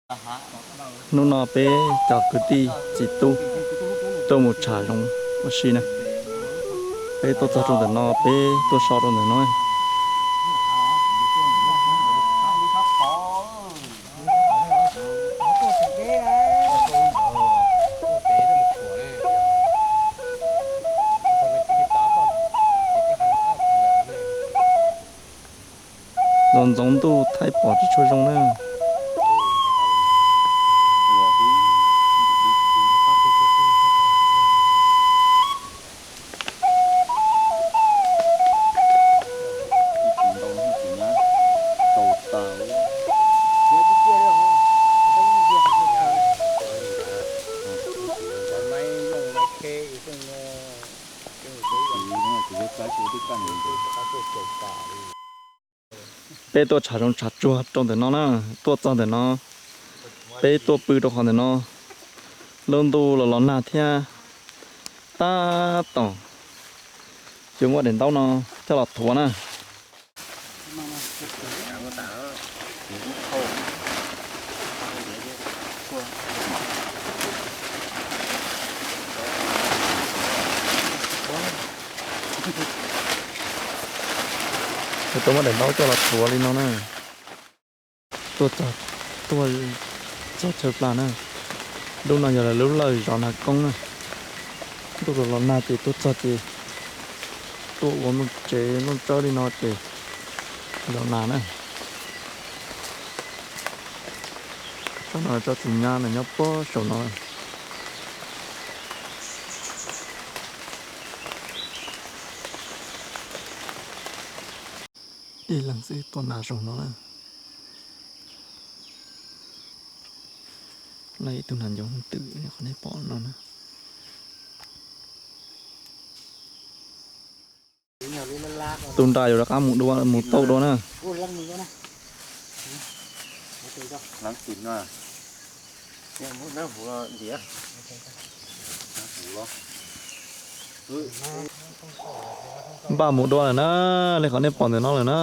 Hnub no peb cov kwv tij txiv tub tuaj mus tsham zoov ua si na. Peb tuaj txog rau ntawm no, peb tuaj so rau ntawm no. Los ntxoov ntuj thaij pom tsis tshua zoo na. Peb tuaj tshav zoov tshav tsuag rau ntawm no na, tuaj txog ntawm no, peb tuaj pw rau qhov ntawm no, lub ntuj los los nag thiab, tab tom yuav muab daim ntaub no coj los thuav na. Tuaj muab daim ntaub coj los thuav li no na. Tuaj txog, tuaj txog chaw plas na. Lub no yog lawv lub lawj zos Nag Koob na. Ntuj los los nag ces tuaj txog ces tuaj ua nplooj tsev nplooj tsawb li no ces los nag na. Tsob no tsob txiv nyab no nyob puag saum no. Ib leeg xwb tuaj nag saum no na. Lawv ib tug nas ncuav twm qhov nej pom no na. Tus nra yuav rov qab mus dua, mus tau dua na. Npaj mus dua lawm na, li qhov nej pom ntawm no lawm na.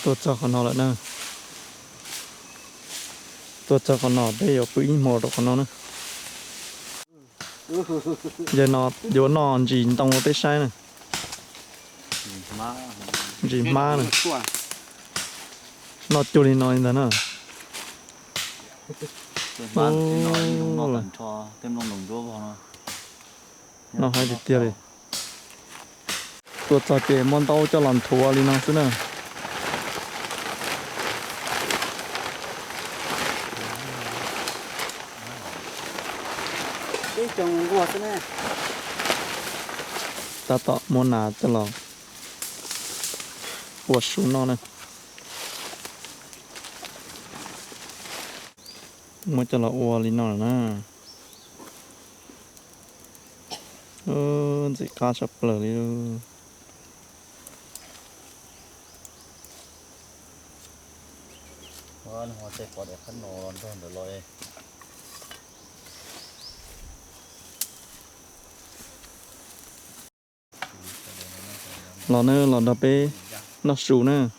Tuaj txog qhov no lawm na. Tuaj txog qhov no peb yuav pw ib hmo rau qhov no na. Yawg no yuav noj ntsis ntoo rau peb saib na. Ntsis hmab na. Noj cuag li no li ntag na. Noj haib tiag tiag li. Tuaj txog ces muab ntaub coj los nthuav li no xwb na. Tab tom muab nas coj los ua su noj na. Muab coj los ua li no lawm na. Ntxim qab tshaj plaws li. Los na, los nrog peb noj su na,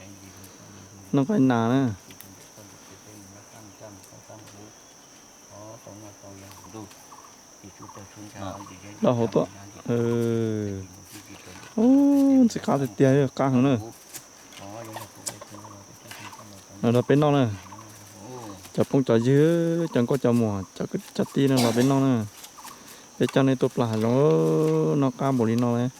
noj qaib nas na. Los hauv tuaj. Ntxim qab tiag tiag, qab heev na. Los nrog peb noj na. Cov phooj cov ywg, cov nkauj cov muam, cov kwv cov tij no los peb noj na. Peb coj nej tuaj plas hav zoov, noj qab npaum li no ne.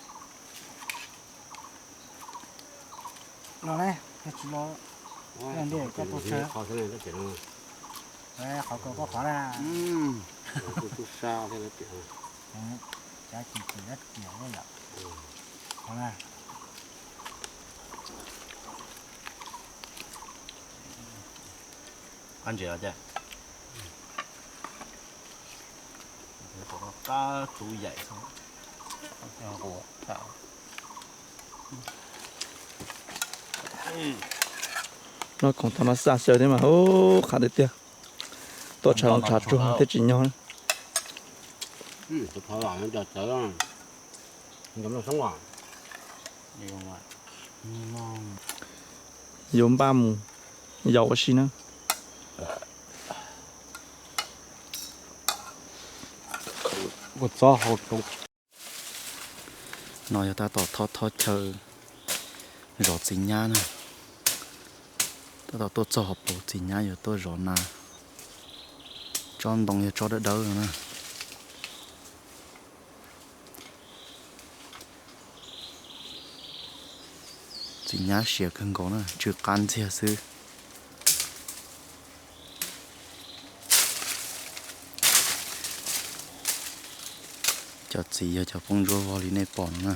Noj khoom thaum no xa xyaw thiab mas, ub, qab tiag tiag. Tuaj tshav zoov tshav tsuag thiaj tsis nyog. Yuav npaj mus yos ua si na. No yog tab tom thob thob chaw zov txiv nyab na. Tab tom tuaj txog hauv paus txiv nyab yuav tuaj zov na. Tsob ntoo yog tsob dawb dawb no na. Txiv nyab siav kawg nkaus na, tsw qab ntxiag xwb. Cov txiv yog cov poob ntsuab vog li nej pom no na.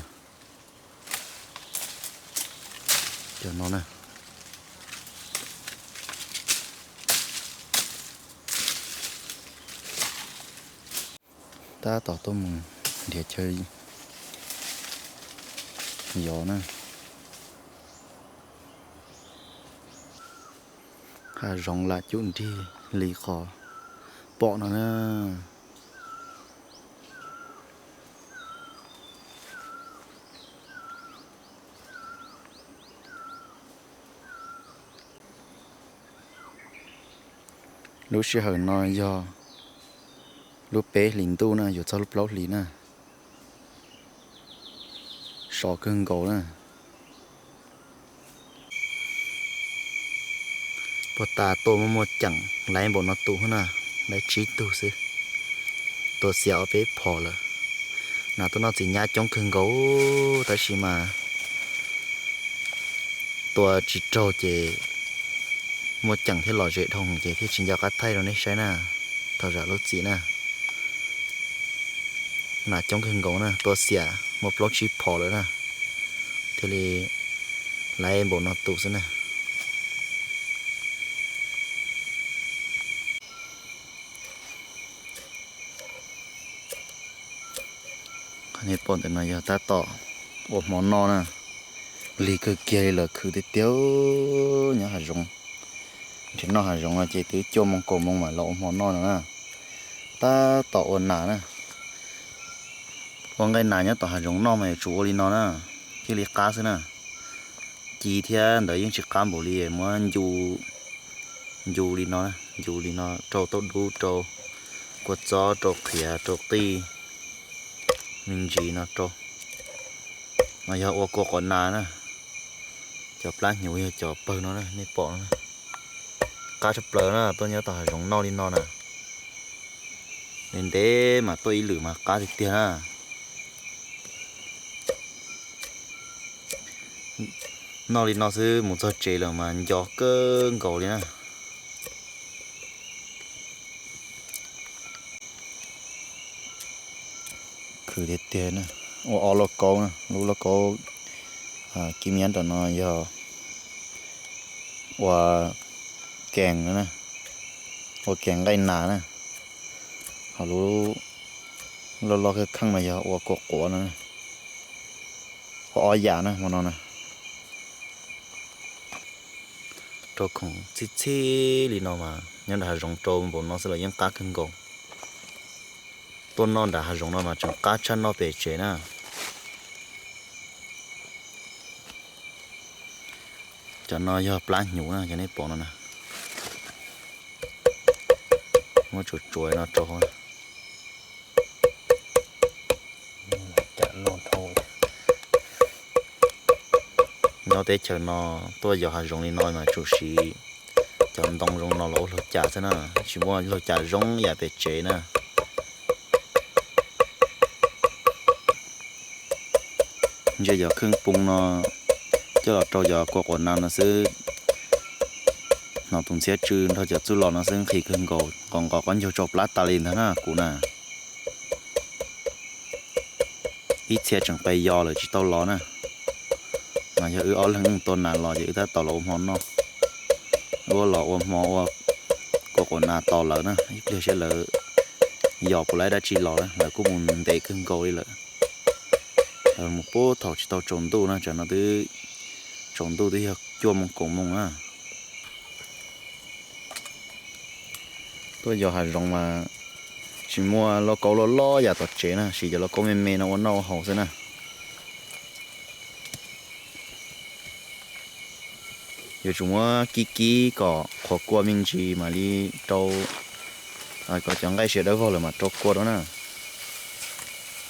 Cov no na. Tab tom tuaj mus nrhiav chaw yos na. Hav zoov lam cum nrig li qhov pom no na. Lub sij hawm no yog lub peb hlis ntuj na, yuav txog lub plaub hlis na. Sov kawg nkaus na. Puag ta tuaj muaj muaj ceem laiv npaum no tus na, laiv tsib tug xwb. Tua xiam ob peb phom lawm. Nas tuaj noj txiv nyab coob kawg nkaus, tab sis mas tua tsis raug ces muaj ceem thiab lom zem dhau ces thiaj tsis nco qab thaij rau nej saib na. Thov zam lub txim na. Nas coob kawg nkaus na, tua xiam muaj plaub tsib phom lawm na, thiaj li laiv npaum no tus xwb na. Qhov nej pom ntawm no yog tab tom ua hmo noj na, lig kawg kiag li lawm, khwv tiag tiag nyob hav zoov. Nrhiav noj hav zoov no ces twb cuaj moos kaum moos mam los ua hmo noj no na. Tab tom ua nas na, ua nqaij nas nyob tom hav zoov noj mas yuav tsum ua li no na, thiaj li qab xwb na. Ci thiab ntawd yeej tsis qab npaum li, muab ncu, ncu li no, ncu li no rau tauj dub, rau kua txob, rau qhiav, rau qij, me ntsis no rau. No yog ua kua quav nas na. Cov plab hnyuv yog cov pawg no na, nej pom no na. Qab tshaj plaws na, tuaj nyob tom hav zoov noj li no na. Ntev ntev mas tuaj ib lwm mas qab tiag tiag na. Noj li no xwb mus txog tsev lawm mas nco kawg nkaus li na. Khwv tiag tiag na. Ua ob lauj kaub na, lub lauj kaub kib miab nram no yog ua kees na, ua kees nqaij nas na. Ho lub loj loj kheej kheej no yog ua kua quav no. Ua ob yam na hmo no na. Rau khoom txhij txhij li no mas nyob nram hav zoov rau npaum no xwb los yeej qab kawg nkaus. Tuaj noj nram hav zoov no mas tseem qab tshaj noj pem tsev na. Cov no yog plab hnyuv na, cov nej pom no na. Muab tsuav tsuav no rau. Nyob teb chaws no tuaj yos hav zoov li no mas tsum siv cov ntoo zoo no los ua hlua cas xwb na, tsis muaj hlua cas zoo yam pem tsev na. Ntsia cov kheej poo no coj los rau cov kua quav nas no xwb. Hnov tus ntxhiab tsw nrog cov txuj lom no xwb nqhis kawg nkaus, nqos nqos qaub ncaug tsau plab tas li ntag na kuv na. Ib txhia tseem pes yos lawm tsis tau los na. Mas yog wb ob leeg mus tua nas los ces wb tab tom los ua hmo noj. Wb los ua hmo ua kua quav nas tos lawv na, ib pliag saib lawv yos puas laib dab tsi los na, lawv kuj mus ntev kawg nkaus li lawm. Lawv mus puag thaum tsis tau tsaus ntuj na, tsam no twb tsaus ntuj twb yog cuaj moos kaum moos na. Tuaj yos hav zoov mas tsis muaj lauj kaub loj loj yam tom tsev na, siv cov lauj kaub me me no ua noj ua haus xwb na. Yuav tsum muab kib kib kom qhuav kua me ntsis mam li rau, kom cov nqaij siav dawb vog lawm mam rau kua rau na.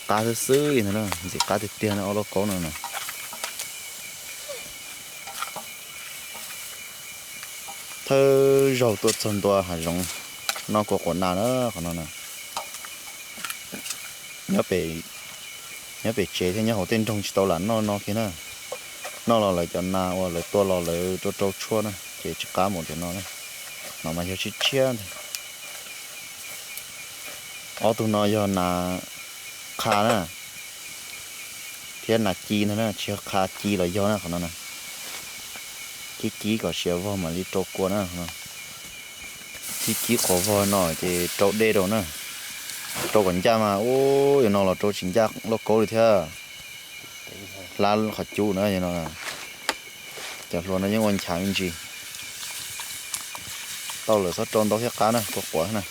Qab xwb xwb li ntag na, ntxim qab tiag tiag na ob lub kaub no na. Thawj zaug tuaj txog ntua hav zoov noj kua quav nas na, qhov no na. Nyob pem tsev thiab nyob hauv tej nroog tsis tau lam noj no kiag na. Noj los lawv cov nas uas lawv tua los lawv rau rau tshuaj na ces tsis qab npaum cov no na. No mas yog tshiab tshiab ntag. Ob tug no yog nas qha na, thiab nas ci ntag na, tsis yog qha ci los yog na qhov no na. Kib kib kom siav vog mam li rau kua na. Kib kib qhuav vog no ces rau dej rau na. Rau kom ncaj mas ub, yog no los rau tsis ncaj lauj kaub li thiab. Hlab qhov cub na, cov hlua no yeej ua nchav me ntsis. Tau lawm txhob rau ntau thiab qab na, kua quav na.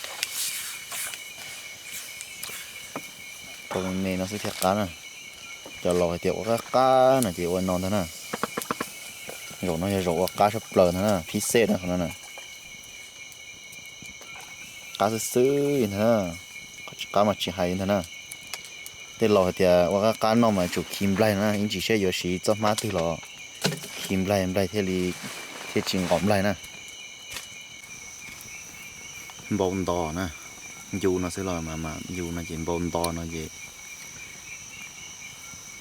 Rau me me no xwb thiaj qab na. Cov laus hais tias ua qab qab no ces ua no ntag na. Zaum no yog zaum ua qab tshaj plaws ntag na, phib xej na qhov no na. Qab xwb xwb ntag na, qhov tsis qab mas tsis hais li ntag na. Tej laus hais tias ua qab qab noj mas tsum khi nplaig no na, ib ntsis saib yuav siv txoj hmab twg los khi nplaig, nplaig thiaj li, thiaj tsis nqos nplaig na. Npau nto na, ncu no xwb los mas mas ncu no ces npau nto no ces,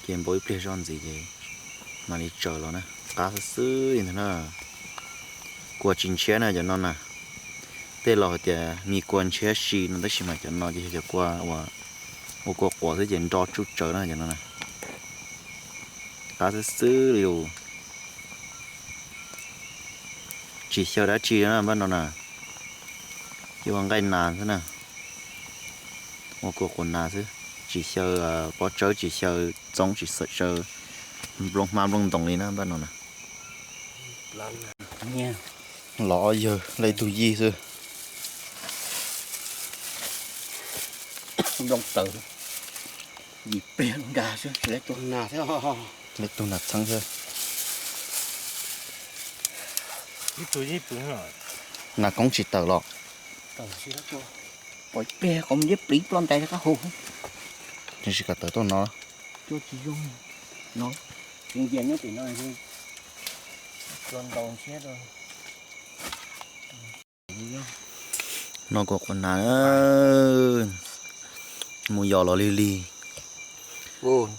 ces npau ib pliag zoj ntxiv ces mam li tsaws los na. Qab xwb xwb li ntag na. Kua tsis ntshiab na cov no na. Tej laus hais tias me kua ntshiab si no tab sis mas cov no ces yog cov kua uas ua kua quav xwb ces nro tsuj tsawv na cov no na. Qab xwb xwb li lus. Tsis xyaw dab tsi na npaj no na, cia ua nqaij nas xwb na, ua kua quav nas xwb, tsis xyaw pob tsawb, tsis xyaw txoob, tsis xyaw nplooj hmab nplooj ntoos li na npaj no na. Los ob yawg lej tug yij xwb. Nplooj taws yim pliag nkag xwb, lej tug nas txheeb xwb. Nas koob tsis tawm los. Pom ib pliag qhov muag liab pliv ploj ntais rau qab hau. Tsis kam tawm tuaj no. Cua tsis zoo no, tsis nce nyob pem no, cua ntaus ntshiab rau. Noj kua quav nas, mus yos los lig lig,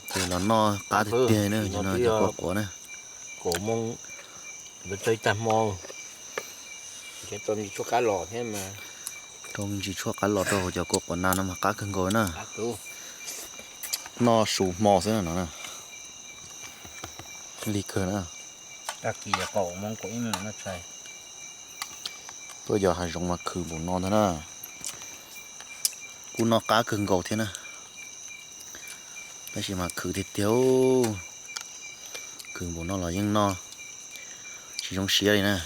ces los noj qab tiag tiag na, cov no cov kua quav na. Kaum moos lawv tsaws tag hmo, rau me ntsis tshuaj qab los thiab mas, rau me ntsis tshuaj qab los rau hauv cov kua quav nas no mas qab kawg nkaus na. Noj su hmo xwb na no na. Lig kawg na. Tuaj yos hav zoov mas khwv npaum no ntag na. Kuj noj qab kawg nkaus thiab na, tab sis mas khwv tiag tiag. Khwv npaum no los yeej noj tsis zoo siab li na.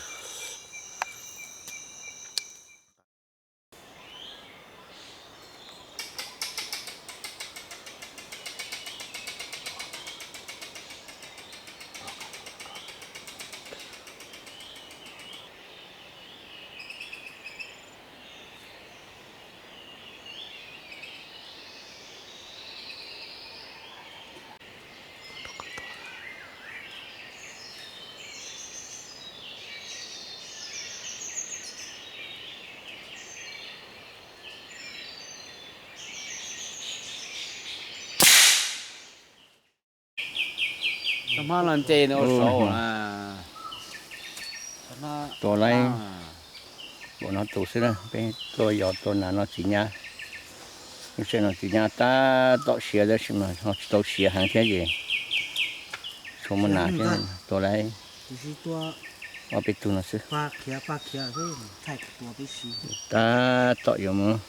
Tua laib, ua no tus xwb na, peb tuaj yos tua nas no txiv nyab. Lub sij hawm no txiv nyab tab tom siav tab sis mas ho tsis tau siav heev thiab ces tsuas muaj nas thiab. Tua laib ob peb tug no xwb. Tab tom yuav muab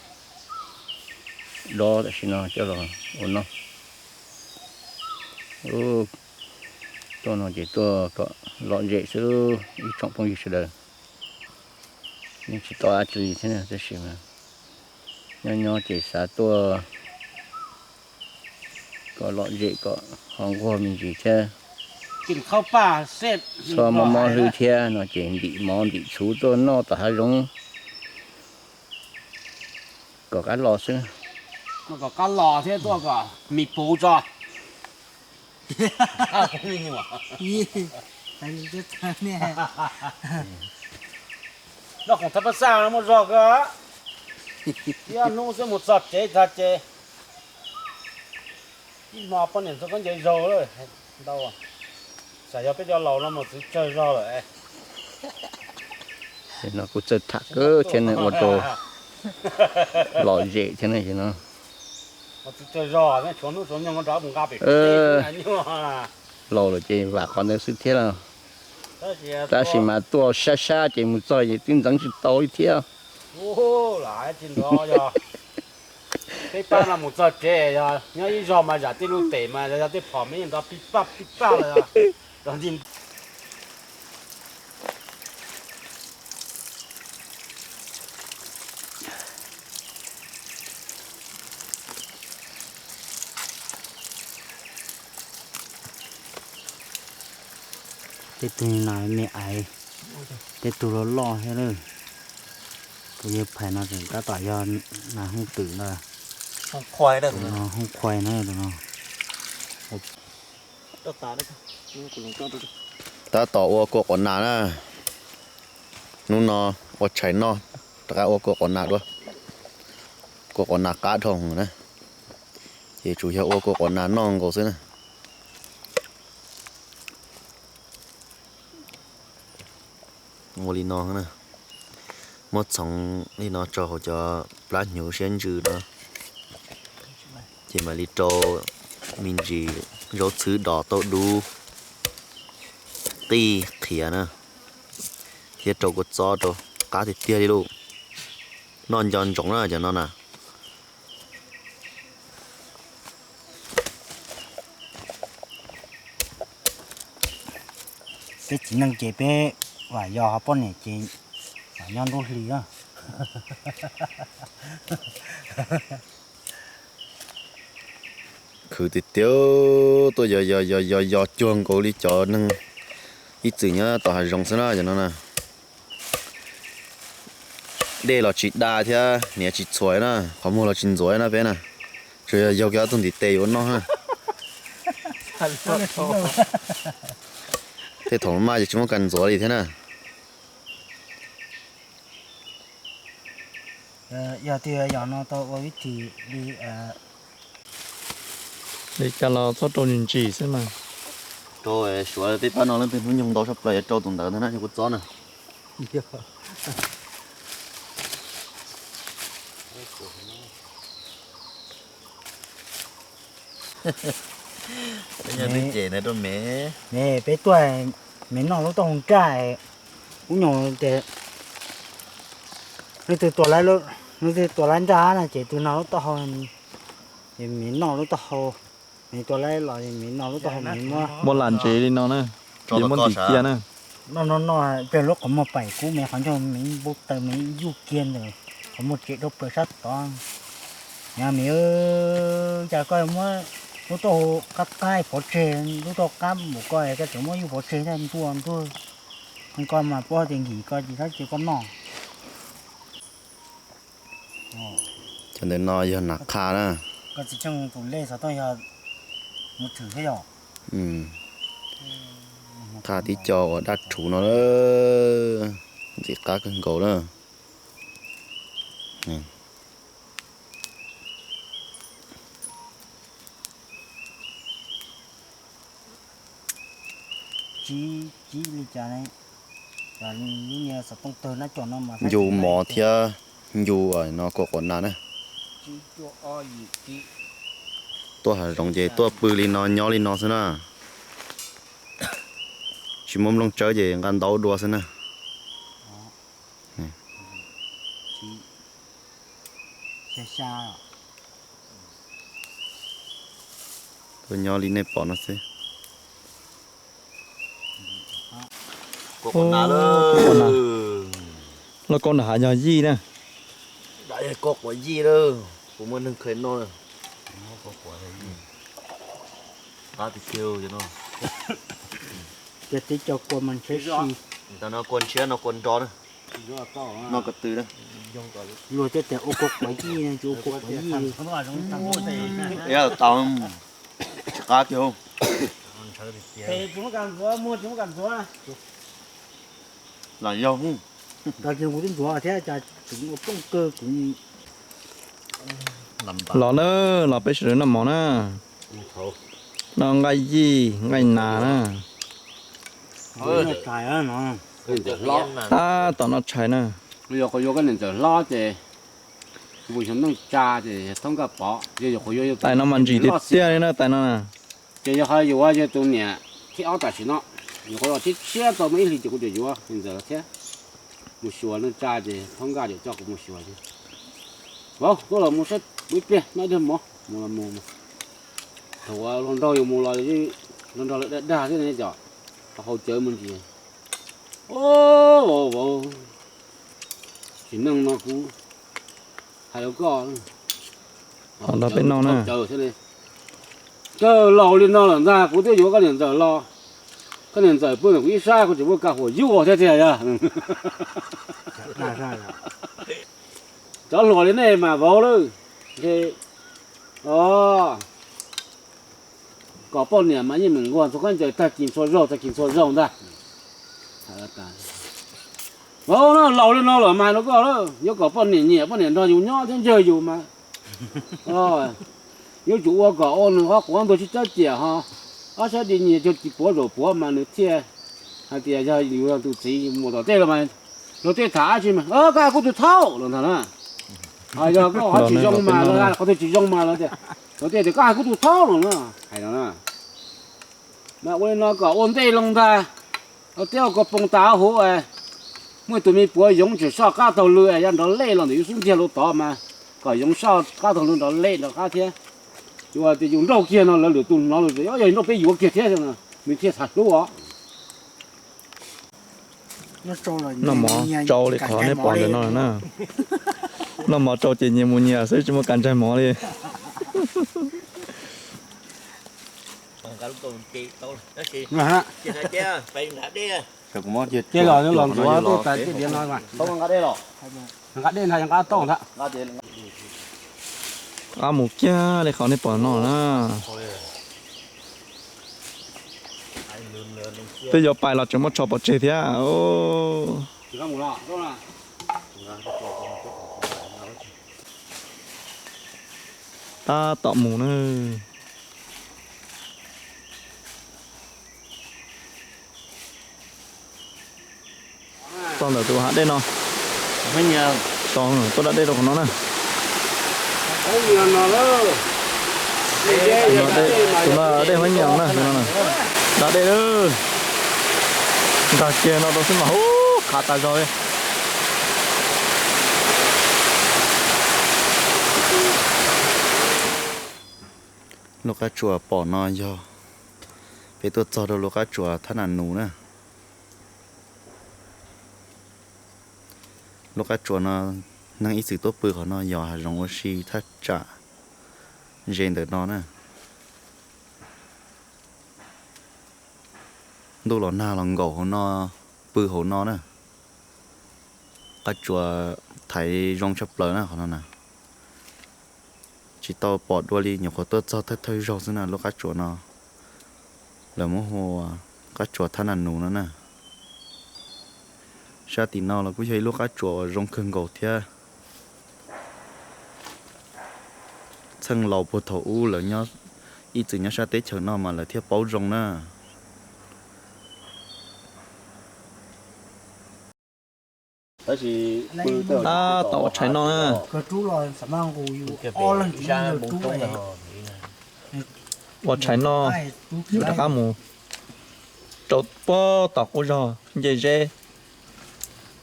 dob tam sim no coj los ua noj. Tuaj no ces tuaj kom lom zem xwb ib tsoom phooj ywg sawv daws. Yeej tsis tau dab tsi li thiab tab sis mas nyob nyob ces xav tuaj kom lom zem kom ho nquag me ntsis thiab. Txhob mob mob hlwb thiab no ces ntim mov ntim txhuv tuaj noj tom hav zoov kom qab los xwb. Kom qab los thiab tuaj kom mis puv tso. Noj khoom thab pab xaj no muaj zog kawg. Ib ob hnub xwb mus txog tsev tag ces ib hmo poj niam txog khaub ncaws zaug lawm ntau. Tsam yog peb cov laus no mus txwv tsawg zog lawm. No kuj txawj tham kawg thiab ne, ua rau lom zem thiab ne no. Laus lawm ces vam qhov ntawd xwb thiab lauj. Tab sis mas tuaj sab sab ces mus txog ces twb ntxeev tsis tau li thiab. Peb pab no mus txog tsev yog nyob ib zog mas zam tej lub tes mas yog tej phom me nrov pij paj pij paj los yog nrov ntxi. Tej tug nas me aiv, tej tug loj loj thiab lawm. Tus yawg phais no tseem tab tom yog nas hooj twm ntag. Hooj qhuai no tus no. Tab tom ua kua quav nas na. Hnub no ua tshais noj, rov qab ua kua quav nas dua. Kua quav nas qab dhau na. Ces tsuas yog ua kua quav nas noj nkaus xwb na. Ua li no na, muab txhoov li no tso hauv cov plab hnyuv siab ntsws no, ces mam li rau me ntsis zaub txhwb dos tauj dub qij qhiav na, thiab rau kua txob rau, qab tiag tiag li lauj. Noj nco ntsoov na cov no na. Peb txiv neej ces peb vam yog ho poj niam ces vam nyob nruab hlis na. Khwv tiag tiag, tuaj yos yos yos yos cuag nkaus li cov neeg ib txwm nyob tom hav zoov xwb na cov no na. Dej los tsis da thiab hniav tsis txhuam na, qhov muag los tsis ntxuav na peb na. Tsuas yog yaug kiag ob tug ntiv tes yuav ua noj na. Tej thaum maj ces tsis muaj kas ntxuav li thiab na. Yog tias yog no tau ua vib thim li, li cas los txhob rau ntsim ntsim xwb mas. Rau suav peb pab no leej twg hnub nyoog ntau tshaj plaws yuav rau tus ntawd ntag na, yog kua txob na. Peb tuaj, me noj lub taub hau nraj, ub nyuj tias leej twg tua, leej twg tua lab nraj na ces tus no lub taub hau, ces me noj lub taub hau, me tua lab los me noj lub taub hau, me muab. Muab lam ntsev li no na, ces muab ntim cia na. Noj noj noj, peb lub qhov muag paim kub me qhov ncauj me npau taws me yuj kiag ntawm qhov muag tsev rau plaws sab tod. Nyob me, cas koj muab lub taub hau qab qab pov tseg, lub taub hau qab npaum ko koj tseem muab yuj pov tseg thiab ntuj ntuj. Koj mas puab tias nkim koj ces tab sis koj noj. Cov ntawm no yog nas qha na. Koj txiv tsheej tus lej xov tooj yog mus tshwm thiab yom? Qha tib co uas daj rhuv no, ntxim qab kawg nkaus na. Tsib, tsib li cas ne? Lub niag xov tooj tawg nab cov no mas ncu mov thiab ncu no kua quav nas na. Tuaj hav zoov ces tuaj pw li no nyob li no xwb na. Tsis muaj nplooj tsawb ces nqa ntaub dua xwb na. Tuaj nyob li nej pom no xwb. Lauj, koj nram hav yog yij na. Koj quav yij lawm, kuv muaj neeg khaws noj. Qab tiag tiag no. Cov tib co kua mas ntshiab si. Ntawm no kua ntshiab no kua nro na. No ko tw na. Luag tej tias ua kua quav yij no tsis ua kua quav yij. Tau tsis qab kiag. Lam yog. Kuv twb ntxuav thiab cas tseem ua poob kawg kuv. Los na, los peb sawv daws noj mov na. Noj nqaij yij nqaij nas na. Tab tom noj tshais na. Yog qhov yuav koj niam ntxawm hlob ces mus xyov neej tsa ces thoob nkaj pov, yog qhov yuav yog tais no mas ntsim tiag tiag li na tais no na. Ces yog qhov yuav yog tus niam thib ob tam sim no, yog qhov yuav tshiab tshiab tau muaj ib hlis ces kuv yuav yuav niam ntxawm thiab. Mus xyuas neej tsa ces thoob nkaj ces coj kuv mus xyuas. Vauv, tuaj los mus saib kuv ib pliag noj ib pliag mov mus los mus. Thaum hluas nraug yus mus los hluas nraug lawv dag dag thiab ne cov, tau haus cawv mus ntsis. Vauv, tsim neej no kuv hais rau koj, nrog peb noj na. Kawg laus li no lawm ntag kuv twb yuav koj niam ntxawm los, koj niam ntxawm pw ntawm kuv ib sab kuv tseem muaj kaj huam yuj thiab tiag yog. Cov hluas li nej mas vauv lawm, kom poj niam mas yeej meem nquag txhua khaub ncaws tag kis txhua zaug tag kis txhua zaug ntag. Vauv na, laus li no lawm mas hais rau koj, yuav kom poj niam nyiam poj niam nrog yus nyob thiab ntsawg yus mas yuav tsum ua kom ua nws qhov quav ntuag sib tsab ciam ho ob sab di nyias cog ci puav zaum puav mas nws thiaj hais tias yog yus yog tus txiv mus tom tej los mas luag tej tham dab tsi mas koj hais kuv tus thaub los ntag na. Yog koj qhov tsis zoo mas lawv qhov twg tsis zoo mas lawv tias, lawv tej tias koj hais kuv tus thaub los na, hais no na. Mas ua li no kom ua ntej loo ntag, teb ua koj poob tas huv, muaj tus me puav yoov tseem soj qab taug lw, yog nrov lej los ntawm yus xub ntiag lub tod mas kom yoov soj qab taug lw nrov lej nrov qab thiab. Yus tias yus nrauj kiag no lawv lwm tus hnov lawm, yog nrauj peb yuav kiag thiab, nws thiaj xav hlub os. Noj mov tsau li qhov nej pom ntawm no na. Noj mov tsau ces nyias mus nyias xwb tsis muaj kas ntsaig mov li. Qab mus kiag li qhov nej pom no na. Twb yuav pais los tseem muab tsho pov tseg thiab. Tab tom mus na. Txog ntawm tus hav dej no, tuaj da dej rau qhov no na. Tus no dej Huab Nyias na, da dej lawm. Nkag kiag no rau xwb mas hub qhav tas zog li. Lub qab tsuas pom no yog peb tuaj txog rau lub qab tsuas Thab Nas Nus na. Lub qab tsuas no neeg ib txwm tuaj pw qhov no yos hav zoov ua si thaj tsam ze ntawm no na. Ntuj los nag los nkaum hauv no, pw hauv no na. Qab tsuas thaiv zoo tshaj plaws na qhov no na. Tsis tau pom dua li, nyuam qhuav tuaj txog thawj thawj zaug xwb na lub qab tsuas no. Lawv muab hu ua qab tsuas Thab Nas Nus no na. Sab tim no los kuj yog ib lub qab tsuas uas zoo kawg nkaus thiab. Txheej laus puag thaum ub lawv nyob, ib txwm nyob sab teb chaws no mas lawv thiaj paub zoo na. Tab tom ua tshais noj na. Ua tshais noj, yuav rov qab mus rau puag tom qub zog nce zeb,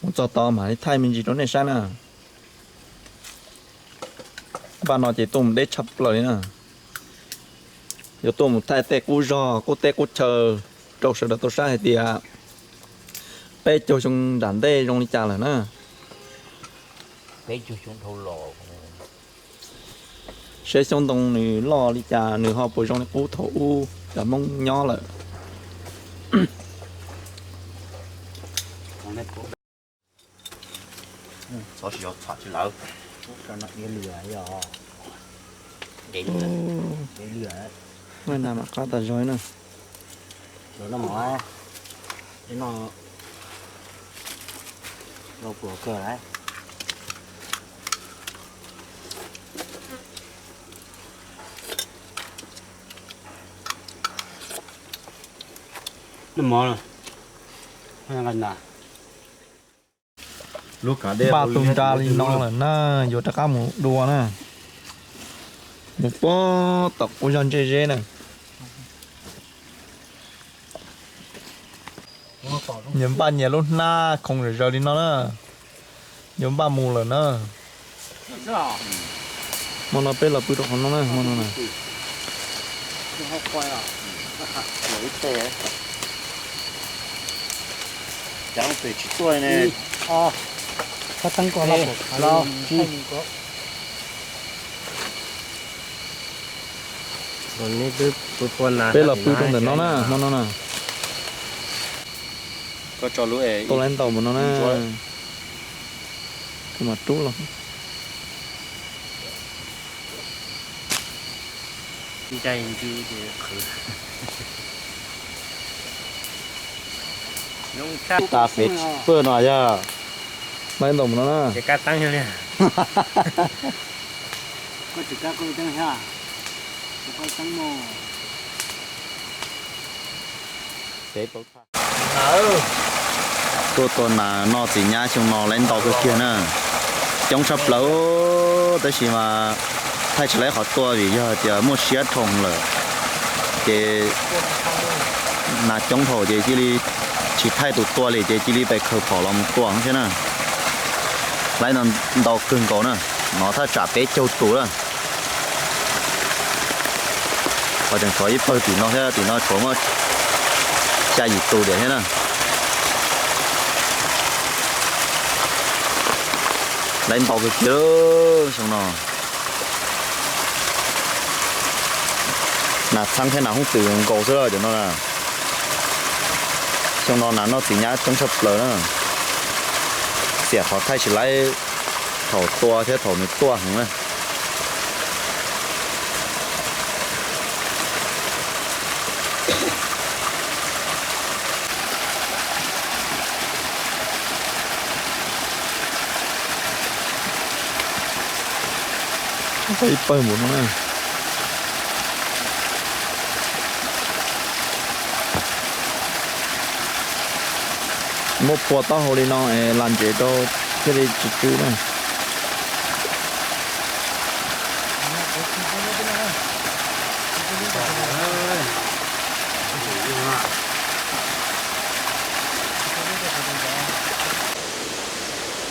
mus txog tod mam li thaij me ntsis rau nej saib na. Npaj no ces tuaj mus deb tshaj plaws li na. Yuav tuaj mus thaij tej qub zog qub teb qub chaw rau sawv daws tau saib hais tias peb caug xyoo nram ntej zoo li cas lawm na. Seb xyoob ntoo nws loj li cas, nws ho puas zoo li qub thaum ub cov Hmoob nyob lawm. Xov xwm txhom tsis lawv. Dev lwm. Dev lwm. Mas qab tas zog na. Lawv noj mov, no, no pluav kawg lawm. Noj mov, nqa na. Npaj tus nra li no lawm na, yuav rov qab mus dua na. Mus puag tom qub zog ntsej zeb na. Nyias npaj nyias lub hnab khoov zom zaws li no na. Yuav npaj mus lawm na. Hmo no peb los pw rau qhov no na, hmo no na. Cov pem tsis tuaj ne. Peb los pw rau ntawm no na, hmo no na. Tau laiv ntaus mus no na. Kuv mam rub los. Tas pem pw no yog. Laiv ntaus mus no na. Tuaj tua nas noj txiv nyab xyoo no laiv ntau kawg kiag na. Coob tshaj plaws, tab sis mas thaij tsis laiv qhov tua vim yog tias muaj siab dhau lawm. Ces nas coob dhau ces cia li tsis thaij tus tua li ces cia li pem khaws phom los mus tua thiab na. Laiv ntau kawg nkaus na, no thaj tsam peb caug tus na. Qhov tseem tshuav ib pawg tim no thiab, tim no tshuav muaj xya yim tus diam thiab na. Laiv ntau kawg kiag xyoo no. Nas txheeb thiab nas hooj twm nkaus xwb cov no na. Xyoo no nas noj txiv nyab coob tshaj plaws na. Xiam qhov thaij tsis laiv thaum tua thiab thaum nws tuaj heev na. Ib pawg mus no na. Muab pua taub hau li no es lam ntsev rau thiaj li tsis tsw na.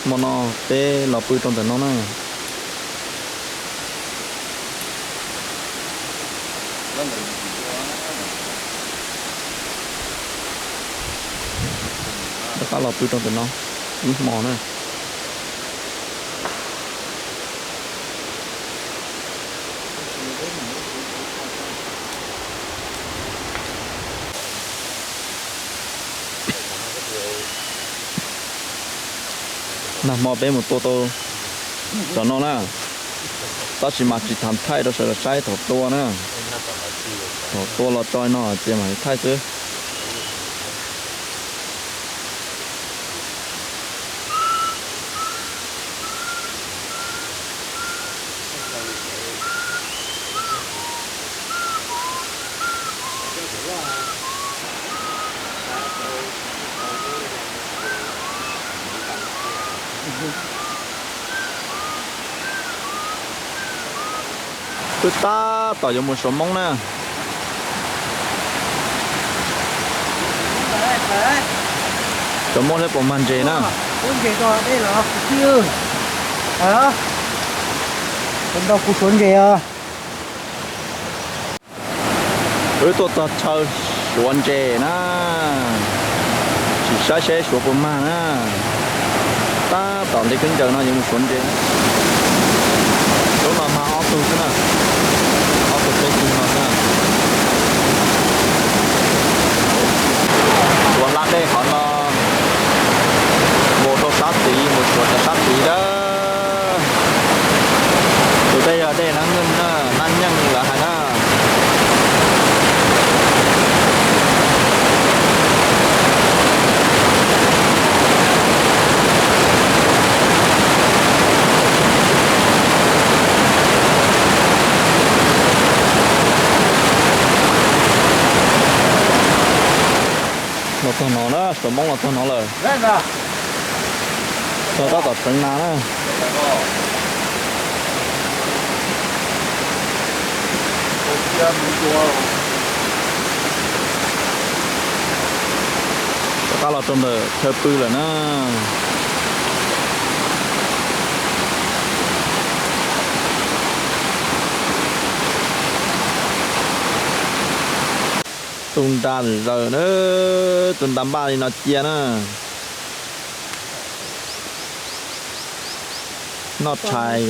Hmo no peb los pw rau ntawm no na. Rov qab los pw rau ntawm no ib hmo na. Nag hmo peb mus tua tau cov no na, tab sis mas tsis tham thaij rau sawv daws saib thaum tua na. Thaum tua los tso no ces mam thaij xwb. Twb tab tom yuav mus Suav Moob na. Suav Moob seb puas mag ntses na. Ntses rau dej los kuv tij, ntau kuv Suav ntses os. Wb tuaj txog chaw Suav ntses na, sim saib seb Suav puas mag na. Tab tom ntev khaub ncaws no yuav mus Suav ntses. Lub no mag ob tug xwb na, ob tug peb tug no xwb na. Suav hlab dej qhov no, Dej nab nyeej na, nab nyeej lawv hais na. Los txog no na, tsoom Hmoob los txog no lawm. Txog tab tom tseev nas na. Rov qab los rau ntawm chaw pw lawm na. Tu nra zawm na, tu nra npaj li no cia na. Noj tshais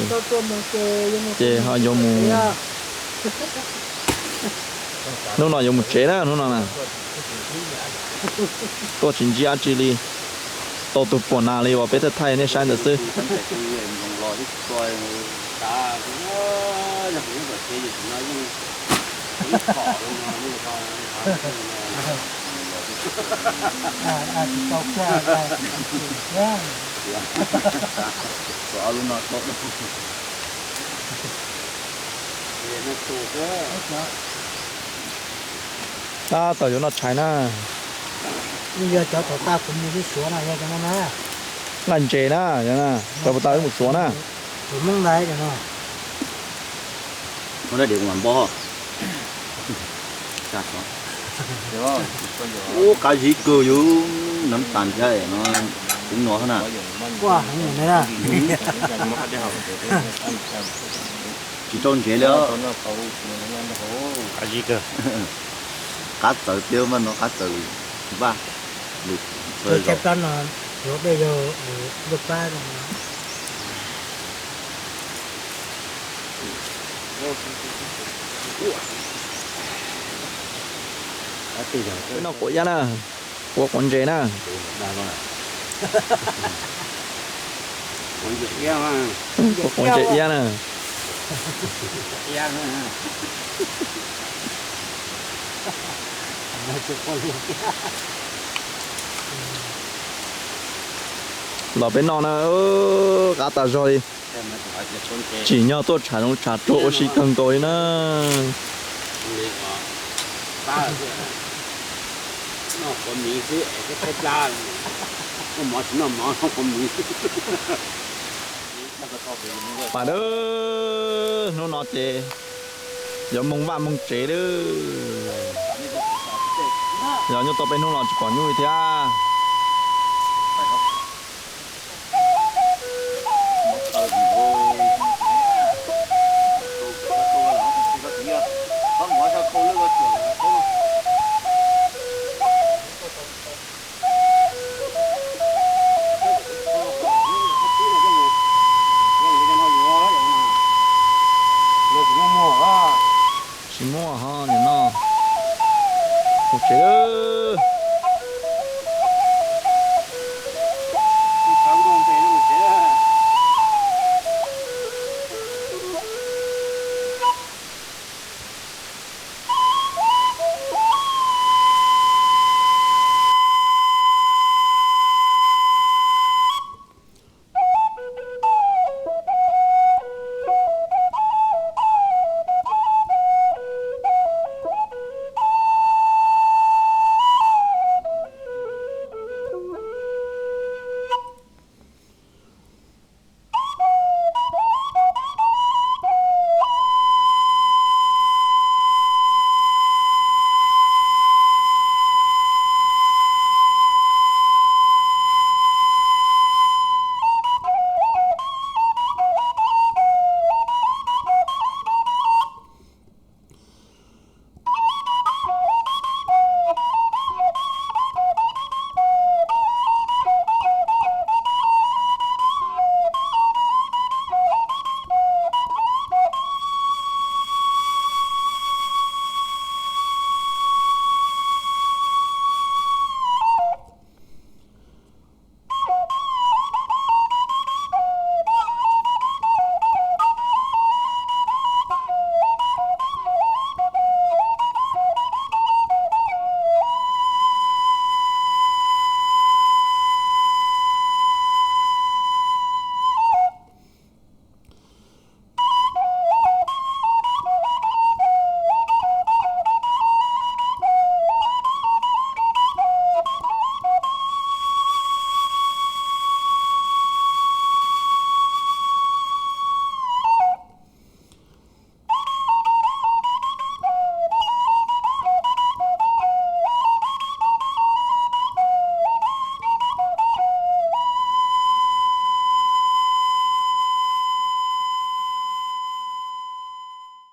ces ho yuav mus, hnub no yuav mus tsev na, hnub no na. Tuaj tsis ntsib dab tsi li, tau tus puas nas li uas peb thaij thaij nej saib ntawd xwb. Tab tom yuav noj tshais na. Yog cov thaum tas kuv mus ib suav na, yog cov no na. Nqaij ntses na, cov puas tas wb mus suav na. Tus Hmoob ntawd cov no. Ub, qab zib kawg yus, nab tas nrhiav no, kuv no na. Tsis rau ntsev li os. Qab txawv tiag mas no qab txawv vaj. Lwm, Peb noj quav iab na, quav quav ntses na. Quav ntses iab na. Los peb noj na, qab tas zog li. Tsim nyog tuaj tsham zoov tsham tsuag ua si kawg nkaus li na. Mas na, hnub no ces yuav moo vaj moo tsev lawm. Yog nyuj tau peb hnub no tsis pom nyuj li thiab.